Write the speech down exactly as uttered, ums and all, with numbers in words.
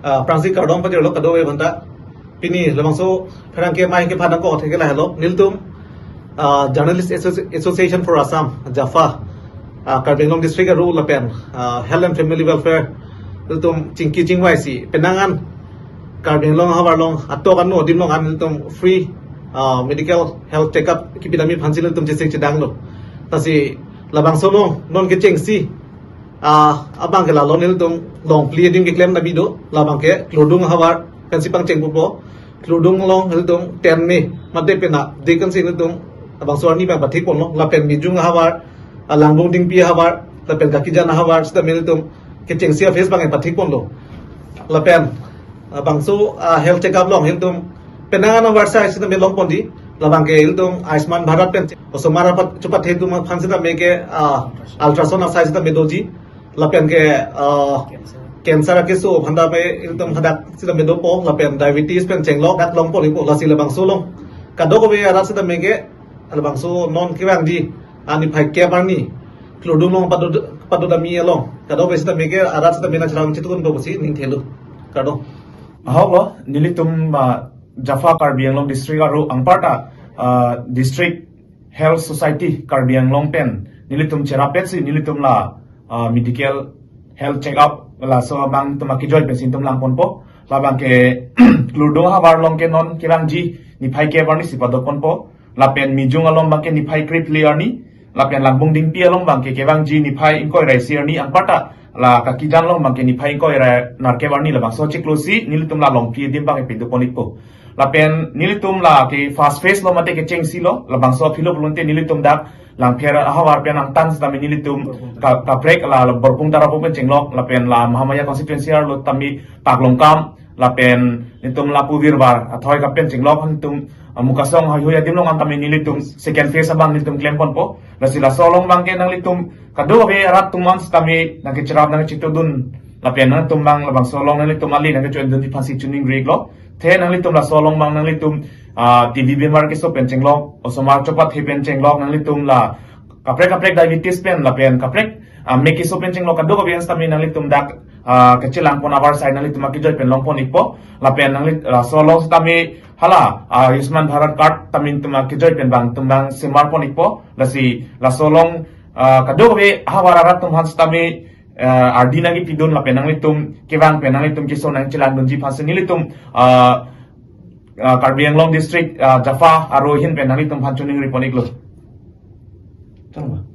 Ah, aphrangsi kardom pajirlo kadokave aphanta. Pini labangso pherangke amei kephan ako theke lahelo. Nelitum, ah, Journalist Associ-, Association for Assam, JAFA, ah, Karbi Anglong District aru lapen, ah, Health and Family Welfare, nelitum chingki chingvaisi penang an Karbi Anglong ahavar along atok anu adim along an nelitum free, ah, medical health checkup kipidamji aphansi nelitum chesik chedanglo. Lasi labangso along non kechengsi, ah, abang ke lalo nelitum longphli adim keklem dam do, labang ke Kludung ahavar pensi pangchengpo. Kludung along nelitum ten me mate pena dekan si nelitum labangso arni abang pathik ponlo, lapen Mijung ahavar, ah, Langbung Dingpi ahavar, lapen Kakijan ahavar sita nelitum kechengsi a-phase abang pathik ponlo. Lapen, ah, bangso, ah, health checkup along nelitum penang an ahavar sai sita me long ponji, labang ke nelitum Ayushman Bharat pen osomar apat chepathe atum aphan sita me ke, ah, ultrasound asai sita me doji, lapen ke, ah, cancer akeso aphanta me nelitum hadak sita me dopo, lapen diabetes pen chenglok dak long ponpo. Lasi labangso along kadokave arat sita me ke labangso non kevangji, ah, niphai kep arni Kludung along pado, padodamji along kadokave sita me ke arat sita me nangcherap chitun do pusi ning thelo. Kardom. Ahok lo, nelitum, ah, JAFA Karbi Anglong District aru anparta, ah, District Health Society Karbi Anglong pen nelitum cherap-etsi nelitum la, ah, medical health check up laso abang atum akejoi pensi nelitum lang ponpo. Labang ke Kludung ahavar along ke non kevangji niphai kep arni si pado ponpo. Lapen Mijung along abang ke niphai krephli arni. Lapen Langbung Dingpi along abang ke kevangji niphai ingkoi ra isi arni, anparta la Kakijan along abang ke niphai ingkoi ra nerkep arni. Labangso chiklo si nelitum la longphli adim abang pidun pon-ikpo. Lapen nelitum la ke first phase lo mate kechengsi lo, labangso aphi lo pulote nelitum dak Langpher ahavar pen angtan sitame nelitum ka-, kaprek la, la Borpung Tarapung pen chenglok, lapen la Mahamaya constituency arlo tame Paklongkam, lapen nelitum lapu Virbar athoi kapen chenglok, nelitum, ah, Mukasong haihui adim along an tame nelitum second phase abang nelitum klem ponpo. Lasi laso along abang ke nanglitum kadokave arat atum an sitame nangkecherap nangchitudun, lapen nangtum abang labangso along nanglitum ali nangkecho-endunji aphansi choningri-iklo. The nanglitum laso along abang nanglitum, ah, T B bemar keso pen chenglok, osomar chepathe pen chenglok, nanglitum la kaprek kaprek diabetes pen lapen kaprek, ah, me keso pen chenglok kadokave an sitame nanglitum dak, ah, kachelang pon ahavar sai nanglitum akejoi pen long pon-ikpo. Lapen nangli laso along sitame hala, ah, Ayushman Bharat card tame nelitum akejoi pen abang nelitum abang semar pon-ikpo. Lasi laso along, ah, kadokave ahavar arat atum aphan sitame, ah, ardi nangkepidun lapen nanglitum kevang pen nanglitum keso nangchelangdunji aphansi nelitum, ah, ah, Karbi Anglong District, ah, JAFA aru ahin pen nanglitum aphan choningri pon-iklo. Chalo.